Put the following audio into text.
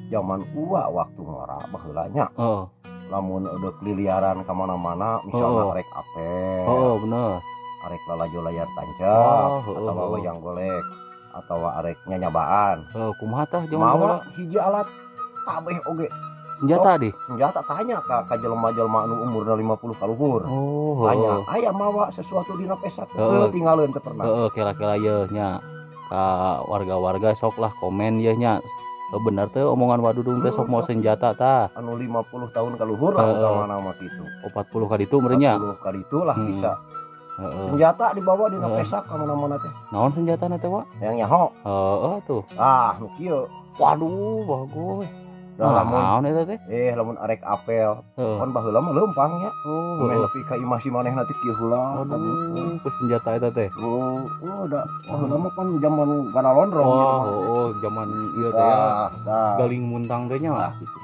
Zaman uwa waktu ngora baheula nya, lamun udah keliliaran ka mana-mana, misalnya arek apel, arek lalajo layar tancap atau wayang golek atau arek nyanyabaan, Heeh, kumaha tah zaman mawa baheula? Hiji alat kabeh oge. Senjata di. Senjata. Tanya ka jelema-jelema anu umurna 50 kaluhur. Tanya, aya mawa sesuatu dina pesak? Teu tinggalin, teu pernah. Heeh, kira-kira ye nya ka warga-warga, sok lah komen ye nya. Heuh, bener teu omongan Wa Dudung teh sok mau Sok. Senjata tah? Anu 50 tahun kaluhur lah, utamana mah kitu. 40 ka ditu meureun nya. 40 ka ditu lah bisa. Senjata dibawa dina pesak ka mana-mana teh. Naon senjatana teh, Wa? Yang nyaho? Heeh tuh. Ah, nu kieu. Waduh, bagus. Da lamun Naon eta teh? Lamun arek apel, kan baheula mah leumpang nya. Meh nepi ka imah si manehna teh kieu heula. Waduh, ku senjata eta teh. Oh, da baheula mah kan zaman garalondrong ieu Wah, mah. oh, zaman ieu teh ya. Tah, tah. Galing muntang teh nya. Tah, gitu.